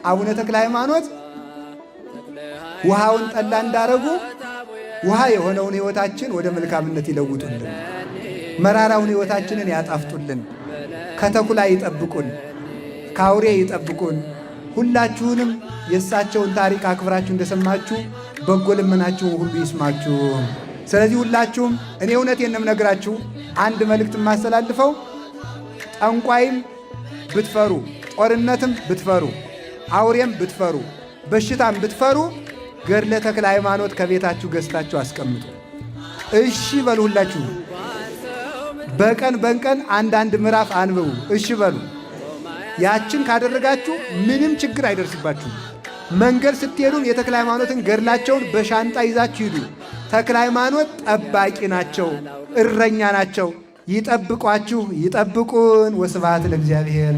አቡነ ተክለ ሃይማኖት ውሃውን ጠላ እንዳረጉ ውሃ የሆነውን ሕይወታችን ወደ መልካምነት ይለውጡልን፣ መራራውን ሕይወታችንን ያጣፍጡልን፣ ከተኩላ ይጠብቁን፣ ከአውሬ ይጠብቁን። ሁላችሁንም የእሳቸውን ታሪክ አክብራችሁ እንደሰማችሁ በጎ ልመናችሁን ሁሉ ይስማችሁ። ስለዚህ ሁላችሁም እኔ እውነቴን ነው የምነግራችሁ፣ አንድ መልእክት የማስተላልፈው ጠንቋይም ብትፈሩ፣ ጦርነትም ብትፈሩ፣ አውሬም ብትፈሩ፣ በሽታም ብትፈሩ ገድለ ተክለ ሃይማኖት ከቤታችሁ ገዝታችሁ አስቀምጡ። እሺ በሉ። ሁላችሁ በቀን በቀን አንዳንድ ምዕራፍ አንብቡ። እሺ በሉ። ያችን ካደረጋችሁ ምንም ችግር አይደርስባችሁም። መንገድ ስትሄዱም የተክለ ሃይማኖትን ገድላቸውን በሻንጣ ይዛችሁ ሂዱ። ተክለ ሃይማኖት ጠባቂ ናቸው፣ እረኛ ናቸው። ይጠብቋችሁ፣ ይጠብቁን። ወስብሐት ለእግዚአብሔር።